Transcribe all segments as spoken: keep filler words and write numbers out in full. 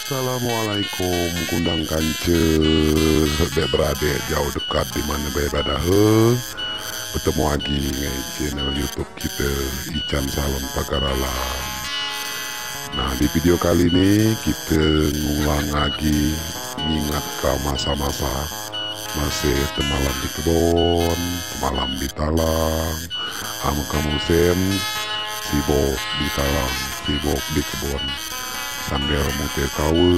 Assalamualaikum, kundang kance, dek beradek, jauh dekat, di mana be berada. Betemu lagi ngai channel YouTube kita, Ichan Salon Pagar Alam. Nah, di video kali ni kita ngulang lagi ngingat ka masa-masa masih temalam di kebon, temalam di talang, amu kamu sem, sibuk di talang, sibuk di kebon. Sambil mutih kawe,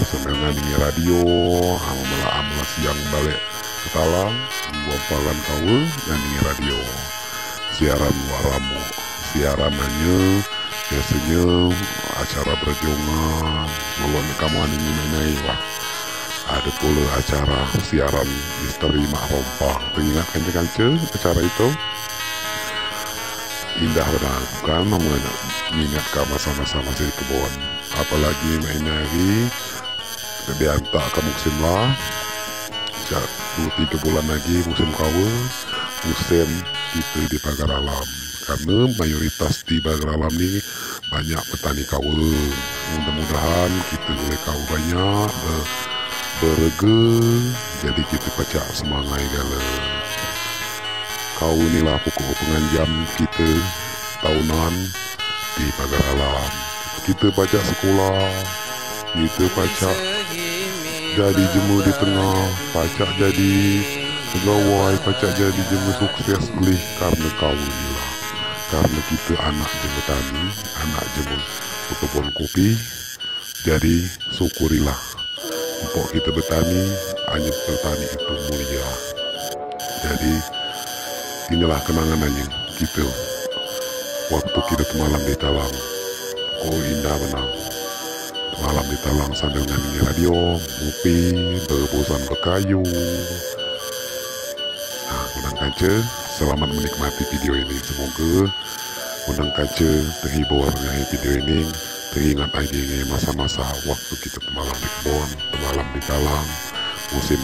sambil ngeningi radio, amu mula, amu mula siang balik ke talang, buang palan kawe, ngeningi radio. Siaran wak rame, siaran anye, biasanya acara berjongan, lalu ni kamu ngeningi nai wah. Ada pula acara siaran misteri Mak Rompang. Teringat kance-kance acara itu? Indah bana, bukan? Mengingat ka masa-masa masih di kebon. Apalagi mak inai, diantak ka musim la. Sejak dua tiga bulan lagi musim kawe, musim kita di Pagar Alam. Karena mayoritas di Pagar Alam ni banyak petani kawe. Mudah-mudahan kita ulih kawe banyak, be-, berega, jadi kita pacak semangat gala. Kawe ni lah pokok penganjam kita tahunan di Pagar Alam. Kita pacak sekolah, kita pacak jadi jema di tengah, pacak jadi pegawai, pacak jadi jema sukses oleh karena kawe ni lah. Karena kita anak jema tani, anak jema pekebun kopi, jadi syukurilah. Empuk kita betani, hanya petani itu mulia. Jadi, inilah kenangan hanya kita waktu kita temalam di talang. Oh, indah bana. Temalam di talang sambil ngeningi radio, ngopi, berebusan bekayu. Nah, kundang kance, selamat menikmati video ini. Semoga kundang kance terhibur ngai video ini, teringat lagi ngai masa-masa waktu kita temalam di kebon, temalam di talang, musim